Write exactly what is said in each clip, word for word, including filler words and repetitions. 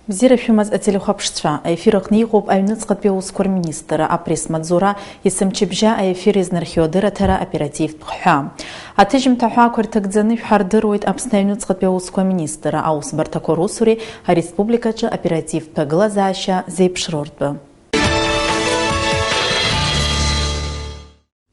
Бзиара шәымаз ателехәаԥшцәа, аефир аҟны иҟоуп аҩныҵҟатәи аусқәа рминистрра апресс-маҵзура, есымчыбжьа аефир изнархиоу адырраҭара «Оперативтә хҳәаа». Аҭыжьымҭа ҳәаақәа ирҭагӡаны шәҳардыруеит Аԥсны аҩныҵҟатәи аусқәа рминистрра аусбарҭақәа русуреи ареспубликаҿы аоперативтә ҭагылазаашьа зеиԥшроу ртәы.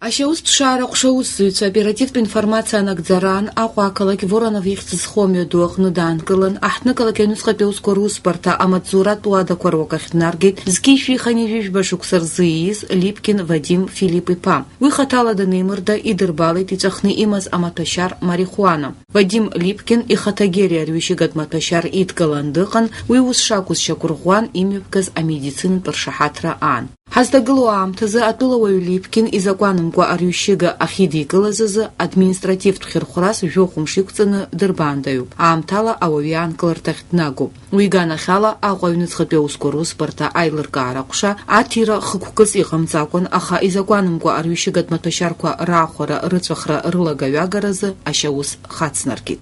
Ашьаус ԥшаара аҟәша аусзуҩцәа оперативтә информациа анагӡараан Аҟәа ақалақь Воронов ихьӡ зху амҩаду аҟны даанкылан, аҳҭнықалақь аҩныҵҟатәи аусқәа русбарҭа амаҵзуратә уадақәа руак ахь днаргеит зқьи жәшәи хынҩажәи жәба шықәса рзы ииз Липкин Вадим Филипп-иԥа. Уи хаҭала данеимырда, идырбалеит иҵәахны имаз амаҭәашьар марихуана. Вадим Липкин ихаҭагьы ари арҩышьыгатә маҭәашьар идкылан дыҟан, уи ус шакәыз шьақәырӷәӷәан имҩаԥгаз амедицинатә ршаҳаҭра аан. Ҳазҭагылоу аамҭазы атәылауаҩ Липкин изакәанымкәа арҩышьыга ахьидикылаз азы административтә хьырхәрас жәохә мшы иқәҵаны дырбаандаҩуп. Аамҭала ауаҩы аанкыларҭахь днагоуп. Уи иганахьала Аҟәа аҩныҵҟатәи аусқәа русбарҭа аилыркаара аҟәша аҭира хықәкыс иҟамҵакәан, аха изакәанымкәа арҩышьыгатә маҭәашьарқәа раахәара, рыҵәахра, рылагаҩагаразы ашьаус хацнаркит.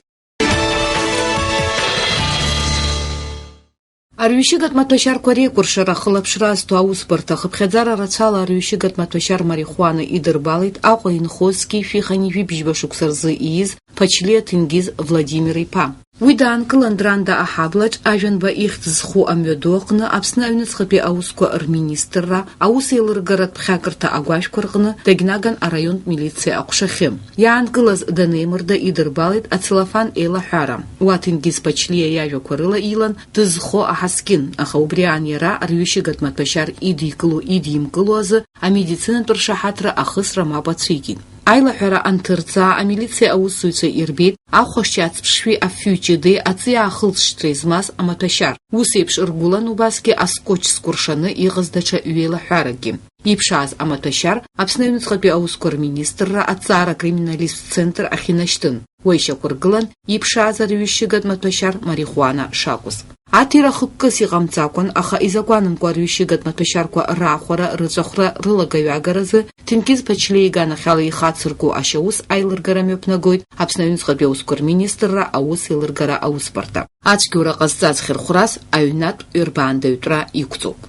Арҩышьыгатә маҭәашьарқәа реикәыршара ахылаԥшра азҭо аусбарҭа хыԥхьаӡара рацәала арҩышьыгатә маҭәашьар марихуана идырбалеит Аҟәа инхоз зқьи жәшәи хынҩажәи жәба шықәса рзы ииз Ԥачлиа Ҭенгиз Владимир-иԥа. Уи даанкылан Дранда аҳаблаҿ, Ажәанба ихьӡ зху амҩаду аҟны Аԥсны аҩныҵҟатәи аусқәа рминистрра аусеилыргаратә ԥхьакырҭа агәашәқәа рҟны дагьнаган араионтә милициа аҟәшахьы. Иаанкылаз данеимырда идырбалеит ацеллофан еилаҳәара. Уа Ҭенгиз Ԥачлиа иажәақәа рыла илан дызхо аҳаскьын, аха убри аан иара арҩышьыгатә маҭәашьар идикыло-идимкыло азы амедицинатә ршаҳаҭра ахысра мап ацәикит. Аилаҳәара анҭырҵаа, амилициа аусзуҩцәа ирбеит ахәашьцәа аҵԥшшәи афҩы ҷыдеи аҵиаа хылҵшьҭра измаз амаҭәашьар. Ус еиԥш ргәылан убасгьы аскотч зкәыршаны иҟаз даҽа ҩеилаҳәаракгьы. Иԥшааз амаҭәашьар Аԥсны аҩныҵҟатәи аусқәа рминистрра аҭҵаара акриминалисттә центр ахь инашьҭын. Уа ишьақәыргылан иԥшааз арҩышьыгатә маҭәашьар марихуана шакәыз. Аҭира хықәкыс иҟамҵакәан, аха изакәанымкәа арҩышьыгатә маҭәашьарқәа раахәара, рыҵәахра, рылагаҩагаразы Ҭенгиз Ԥачлиа иганахьала ихацырку ашьаус аилыргара мҩаԥнагоит Аԥсны аҩныҵҟатәи аусқәа рминистрра аусеилыргара аусбарҭа. Ацәгьоура ҟазҵаз хьырхәрас аҩнатә ҩырбаандаҩтәра иқәҵоуп.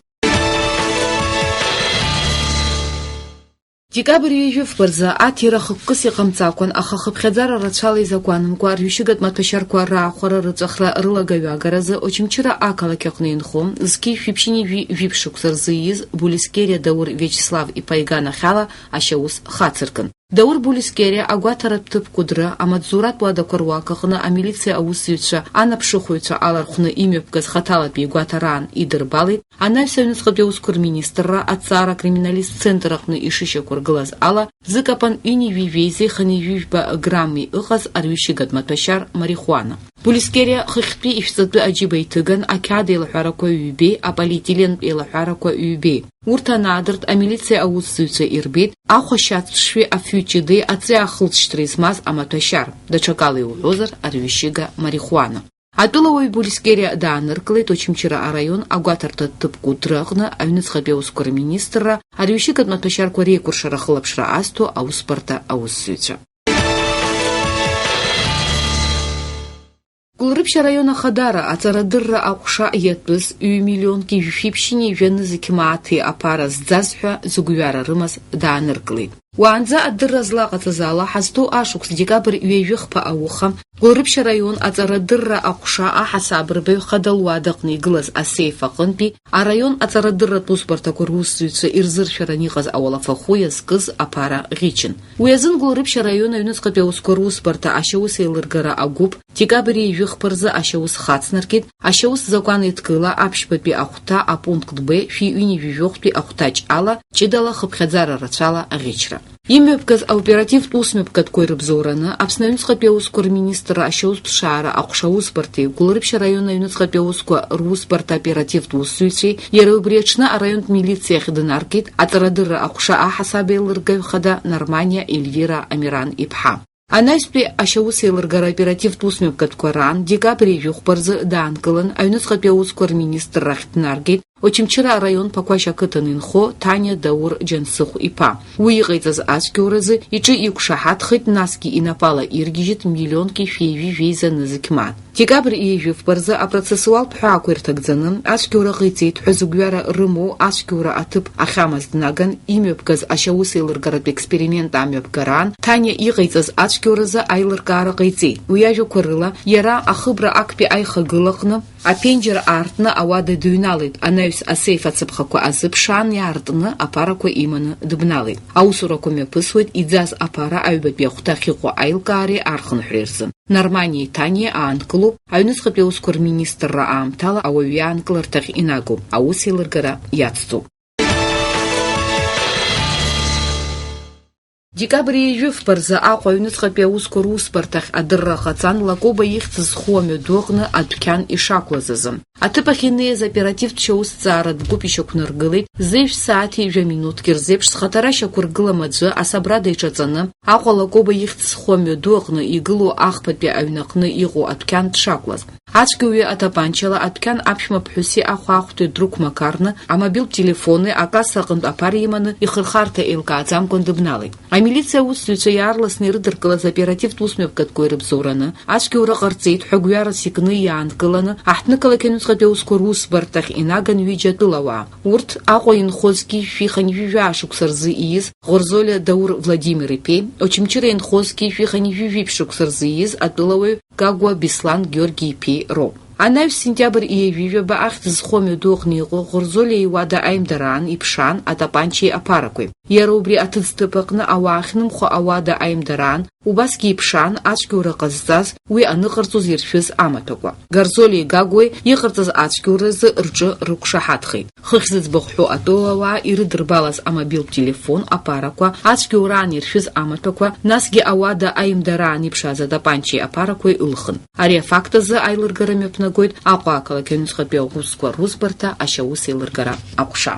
Декабрь ҩажәи фба рзы аҭира хықәкыс иҟамҵакәан, аха хыԥхьаӡара рацәала изакәанымкәа арҩышьыгатә маҭәашьарқәа раахәара, рыҵәахра, рылагаҩагаразы Очамчыра ақалақь аҟны инхо, зқьи жәшәи ԥшьынҩажәи жәиԥшь шықәса рзы ииз Булискериа Даур Виачеслав-иԥа иганахьала ашьаус хацыркын. Даур Булискериа агәаҭаратә ҭыԥ Кәыдры амаҵзуратә уадақәа руак аҟны амилициа аусзуҩцәа анаԥшыхәыҩцәа алархәны имҩаԥгаз хаҭалатәи игәаҭараан идырбалеит анаҩс аҩныҵҟатәи аусқәа рминистрра аҭҵаара акриминалисттә центр аҟны ишышьақәыргылаз ала, зыкапан ҩынҩажәи жәеизеи хынҩажәи жәба грамми ыҟаз арҩышьыгатә маҭәашьар марихуана. Булискериа хыхьтәи ишәҵатәы аџьыба иҭыган ақьаад еилаҳәарақәа ҩбеи аполиетилентә еилаҳәарақәа ҩбеи. Урҭ анаадырт, амилициа аусзуҩцәа ирбеит ахәашьцәа аҵԥшшәи афҩы ҷыдеи аҵиаа хылҵшьҭра измаз амаҭәашьар, даҽакала иуҳәозар, арҩышьыга марихуана. Атәылауаҩ Булискериа дааныркылеит Очамчыра араион агәаҭарҭа ҭыԥ Кәыдры аҟны аҩныҵҟатәи аусқәа рминистрра арҩышьыгатә маҭәашьарқәа реикәыршара ахылаԥшра азҭо аусбарҭа аусзуҩцәа. Гәылрыԥшь араион ахадара аҵарадырра аҟәша иатәыз ҩ-миллионки жәшәи ԥшьынҩажәи жәанызқь мааҭи аԥара зӡаз ҳәа зыгәҩара рымаз дааныркылеит. Уаанӡа адырра злаҟаҵаз ала, ҳазҭоу ашықәс декабрь ҩажәи хԥа ауха, Гәылрыԥшь араион аҵарадырра аҟәша аҳасаб рбаҩ хада луадаҟны игылаз асеиф аҟынтәи араион аҵарадырратә усбарҭақәа русзуҩцәа ирзыршәаран иҟаз ауалафахәы иазкыз аԥара ӷьычын. Уи азын Гәылрыԥшь араион аҩныҵҟатәи аусқәа русбарҭа ашьаус еилыргара агәыԥ декабрь ҩажәи хԥа рзы ашьаус хацнаркит, ашьаус закәан еидкыла аԥшьбатәи ахәҭа апункт Б шәи ҩынҩажәи жәохәтәи ахәҭаҷ ала ҷыдала хыԥхьаӡара рацәала аӷьычра. Имҩаԥгаз аоперативтә усмҩаԥгатәқәа ирыбзоураны Аԥсны аҩныҵҟатәи аусқәа рминистрра ашьаус ԥшаара аҟәша аусбарҭеи Гәылрыԥшь араион аҩныҵҟатәи аусқәа русбарҭа оперативтә усзуҩцәеи иара убри аҽны араионтә милициа ахь дынаргеит аҵарадырра аҟәша аҳасаб еилыргаҩ хада Нарманиа Ельвира Амиран-иԥҳа. Анаҩстәи ашьаус еилыргара оперативтә усмҩаԥгатәқәа раан декабрь ҩажәи хәба рзы даанкылан, аҩныҵҟатәи аусқәа рминистрра ахь днаргеит Очамчыра араион Ԥақәашь ақыҭан инхо Ҭаниа Даур Џьансыхә иԥа. Уи иҟаиҵаз ацәгьоуразы иҿы иқәшаҳаҭхеит, насгьы инапала иргьежьит миллионки шәи жәеиза нызқь мааҭ. Декабрь ҩажәи фба рзы апроцессуалтә ҳәаақәа ирҭагӡаны ацәгьоура ҟаиҵеит ҳәа зыгәҩара рымоу ацәгьоура аҭыԥ ахьамаз днаган имҩаԥгаз ашьаусеилыргаратә експеримент амҩаԥгараан Ҭаниа иҟаиҵаз ацәгьоуразы аилыркаара ҟаиҵеит. Уи ажәақәа рыла, иара ахыбра актәи аихагылаҟны аԥенџьыр аартны ауада дыҩналеит, анаҩс асеиф ацаԥхақәа азыԥшаан иаартны аԥарақәа иманы дыбналеит. Аусурақәа мҩаԥысуеит иӡаз аԥара аҩбатәи ахәҭахь иҟоу аилкаареи архынҳәреи рзы. Нарманиеи Ҭаниеи аанкылоуп, аҩныҵҟатәи аусқәа рминистрра аамҭала ауаҩы иаанкыларҭахь инагоуп, аусеилыргара иацҵоуп. Декабрь ҩажәи фба рзы Аҟәа аҩныҵҟатәи аусқәа русбарҭахь адырра ҟаҵан, Лакоба ихьӡ зху амҩаду аҟны адәқьан ишақәлаз азы. Аҭыԥ ахь инеиз оперативтә шьаусҭҵааратә гәыԥ ишьақәнаргылеит, зежә сааҭи жәа минуҭки рзеиԥш зхаҭара шьақәыргылам аӡәы асабрада иҿаҵаны, Аҟәа Лакоба ихьӡ зху амҩаду аҟны игылоу ахԥатәи аҩнаҟны иҟоу адәқьан дшақәлаз. Ацәгьоуҩы атапанчала адәқьан аԥшәма ԥҳәыси ахәаахәҭҩы дрықәмақарны, амобилтә телефони акасса аҟынтә аԥара иманы ихырхарҭа еилкааӡамкәан дыбналеит. Амилициа аусзуҩцәа иаарласны ирыдыркылаз оперативтә усмҩаԥгатәқәа ирыбзоураны, ацәгьоура ҟарҵеит ҳәа гәҩарас икны иаанкыланы, аҳҭнықалақь аҩныҵҟатәи аусқәа русбарҭахь инаган ҩыџьа атәылауаа. Урҭ Аҟәа инхоз зқьи жәшәи хынҩажәи жәаа шықәса рзы ииз Ӷорзолиа Даур Владимир иԥеи, Очамчыра инхоз зқьи жәшәи хынҩажәи жәиԥшь шықәса рзы ииз атәылауаҩ Гагәа Беслан Георги иԥеи роуп. Анаҩс сентиабр ҩажәи жәаба ахьӡ зху амҩаду аҟны иҟоу Ӷорзолиа иуада аимдараан иԥшаан атапанчеи аԥарақәеи. Иара убри аҭыӡҭыԥ аҟны ауаа ахьнымхо ауада аимдараан убасгьы иԥшаан ацәгьоура ҟазҵаз, уи аныҟарҵоз иршәыз амаҭәақәа. Ӷорзолиеи Гагәеи иҟарҵаз ацәгьоуразы рҿы рықәшаҳаҭхеит. Хыхь зыӡбахә ҳәоу атәылауаа ирыдырбалаз амобилтә телефон аԥарақәа, ацәгьоураан иршәыз амаҭәақәа, насгьы ауада аимдараан иԥшааз атапанчеи аԥарақәеи ылхын. Ари афакт азы аилыргара мҩаԥнагоит Аҟәа ақалақь аҩныҵҟатәи аусқәа русбарҭа ашьаусеилыргара аҟәша.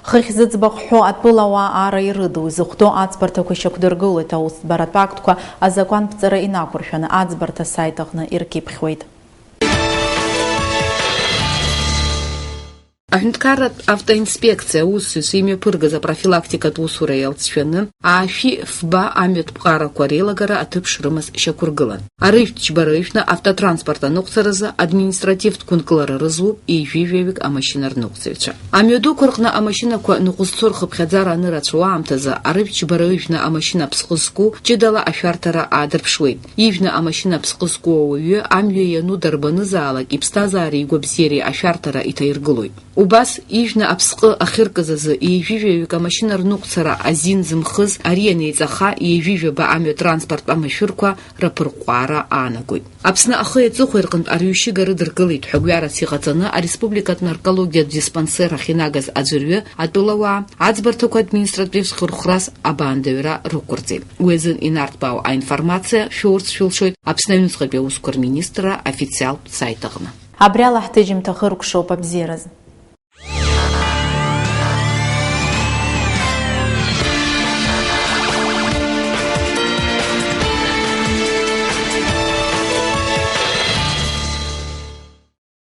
Хыхь зыӡбахә ҳәоу атәылауаа аара ирыду, изыхәҭоу аӡбарҭақәа шьақәдыргылоит, аусӡбаратә актқәа азакәанԥҵара инақәыршәаны аӡбарҭа асаит аҟны иркьыԥхьуеит. Аҳәынҭқарратә автоинспекциа аусзуҩцәа имҩаԥыргаз апрофилактикатә усура иалҵшәаны, аашәи фба амҩатә ԥҟарақәа реилагара аҭыԥ шрымаз шьақәыргылан. Арыжәтә џьбара ыжәны автотранспорт аныҟәцаразы административтә гәынкылара рызуп ҩажәи жәаҩык амашьына рныҟәцаҩцәа. Амҩадуқәа рҟны амашьынақәа ныҟәызцо рхыԥхьаӡара анырацәоу аамҭазы арыжәтә џьбара ыжәны амашьына аԥсҟы зку ҷыдала ашәарҭара аадырԥшуеит. Ижәны амашьына аԥсҟы зку ауаҩы амҩа иану дарбанызаалак иԥсҭазаареи игәабзиареи ашәарҭара иҭаиргылоит. Убас, ижәны аԥсҟы ахьыркыз азы ҩажәи жәаҩык амашьына рныҟәцара азин зымхыз, ари ианеиҵаха, ҩажәи жәаба амҩа транспорттә амашәырқәа раԥырҟәҟәаара аанагоит. Аԥсны ахи аҵыхәеи рҟынтә арҩышьыга рыдыркылеит ҳәа гәҩарас иҟаҵаны ареспубликатә наркологиатә диспансер ахь инагаз аӡәырҩы, атәылауаа, аӡбарҭақәа административтә хырхәрас абаандаҩра рықәырҵеит. Уи азын инарҭбаау аинформациа шәоурц шәылшоит Аԥсны аҩныҵҟатәи аусқәа рминистрра официалтә саит аҟны. Абри ала ҳҭыжьымҭа хыркәшоуп, абзиараз.